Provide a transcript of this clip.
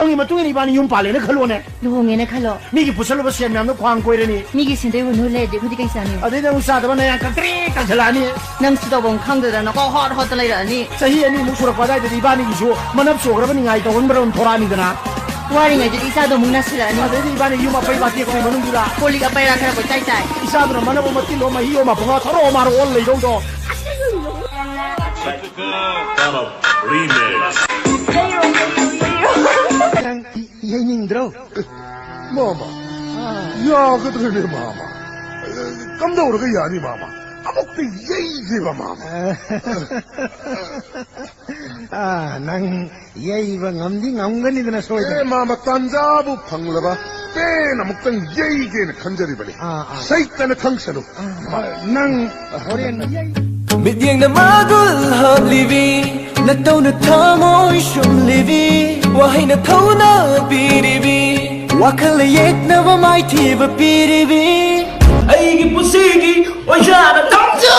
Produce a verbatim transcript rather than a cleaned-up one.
ꯅꯪꯒꯤ ꯃꯇꯨꯡ ꯏꯟꯅ ꯏꯕꯥꯅꯤ ꯌꯨꯝ ꯄꯥꯜꯂꯦꯅ ꯈꯜꯂꯣꯅꯦ꯫ ꯂꯨꯍꯣꯡꯉꯦꯅ ꯈꯜꯂꯣ꯫ ꯃꯤꯒꯤ ꯄꯨꯁꯜꯂꯨꯕ ꯁꯦꯟ ꯃꯌꯥꯝꯗꯣ ꯈ꯭ꯋꯥꯡ ꯀꯣꯏꯔꯅꯤ꯫ ꯃꯤꯒꯤ ꯁꯦꯟꯗꯣꯏ ꯍꯨꯟꯍꯨ ꯂꯩꯔꯗꯤ ꯑꯩꯈꯣꯏꯗꯤ ꯀꯩ ꯆꯥꯅꯤ? ꯑꯗꯩꯗꯤ ꯑꯃꯨꯛ ꯆꯥꯗꯕ ꯅꯌꯥꯡ ꯀꯪꯇ꯭ꯔꯤꯛ ꯀꯪꯁꯤꯜꯂꯛꯑꯅꯤ꯫ ꯅꯪꯁꯨ ꯇꯧꯐꯝ ꯈꯪꯗꯗꯅ ꯀꯣꯛ ꯍꯣꯠ ꯍꯣꯠꯇ ꯂꯩꯔꯛꯑꯅꯤ꯫ ꯆꯍꯤ ꯑꯅꯤꯃꯨꯛ ꯁꯨꯔꯛꯄ ꯑꯗꯥꯏꯗꯗꯤ ꯏꯕꯥꯅꯤꯒꯤꯁꯨ ꯃꯅꯞ ꯆꯣꯛꯈ꯭ꯔꯕ ꯅꯤꯡꯉꯥꯏ ꯇꯧꯒꯟꯕꯗꯧꯅ ꯊꯣꯔꯛꯑꯅꯤꯗꯅ꯫ ꯋꯥꯔꯤꯉꯩꯗꯨꯗꯤ ꯏꯆꯥꯗꯣ ꯑꯃꯨꯛ ꯅꯥꯁꯤꯜꯂꯛꯑꯅꯤ꯫ ꯑꯗꯩꯗꯤ ꯏꯕꯥꯅꯤ ꯌꯨꯝ ꯑꯄꯩꯕ ꯑꯇꯦꯛꯄꯒꯤ ꯃꯅꯨꯡꯗꯨꯗ ꯀꯣꯜ ꯂꯤꯛ ꯑꯄꯩꯔꯥ ꯈꯔ ꯀꯣꯏꯆꯥꯏ ꯆꯥꯏ꯫ ꯏꯆꯥꯗꯨꯅ ꯃꯅꯞ ꯑꯃ ꯇꯤꯜꯂꯣ ꯃꯍꯤ ꯑꯃ ꯄꯨꯡꯉꯥ ꯊꯔꯣ ꯃꯥꯔꯣ ꯑꯣꯜ ꯂꯩꯗꯧꯗꯣ꯫ Remix. ꯅꯪ ꯌꯩꯅꯤꯡꯗ꯭ꯔꯣ? ꯃꯥꯃ, ꯌꯥꯒꯗ꯭ꯔꯅꯦ, ꯃꯥꯃ? ꯀꯝꯗꯧꯔꯒ ꯌꯥꯅꯤ, ꯃꯥꯃ? ꯑꯃꯨꯛꯇ ꯌꯩꯒꯦꯕ, ꯃꯥꯃ꯫ ꯑꯥ, ꯅꯪ ꯌꯩꯕ ꯉꯝꯗꯤ ꯉꯝꯒꯅꯤꯗꯅ ꯁꯣꯏꯗꯅ꯫ ꯑꯦ, ꯃꯥꯃ, ꯇꯥꯟꯖꯥꯕꯨ ꯐꯪꯂꯕ, ꯄꯦꯟ ꯑꯃꯨꯛꯇꯪ ꯌꯩꯒꯦꯅ ꯈꯟꯖꯔꯤꯕꯅꯤ꯫ ꯑꯥ, ꯑꯥ꯫ ꯁꯩꯇꯅ ꯈꯪꯁꯅꯨ꯫ ꯑꯥ, ꯅꯪ ꯍꯣꯔꯦꯟ ꯌꯩ- ꯃꯤꯠꯌꯦꯡꯅ ꯃꯒꯨꯜ ꯍꯥꯞꯂꯤꯕꯤ, ꯅꯇꯧꯅ ꯊꯃꯣꯏ ꯁꯨꯝꯂꯤꯕꯤ, ꯋꯥꯍꯩꯅ ꯊꯧꯅ ꯄꯤꯔꯤꯕꯤ, ꯋꯥꯈꯜ ꯌꯦꯛꯅꯕ ꯃꯥꯏꯊꯤꯕ ꯄꯤꯔꯤꯕꯤ꯫ ꯑꯩꯒꯤ ꯄꯨꯟꯁꯤꯒꯤ ꯑꯣꯏꯖꯥꯅ ꯊꯝꯖ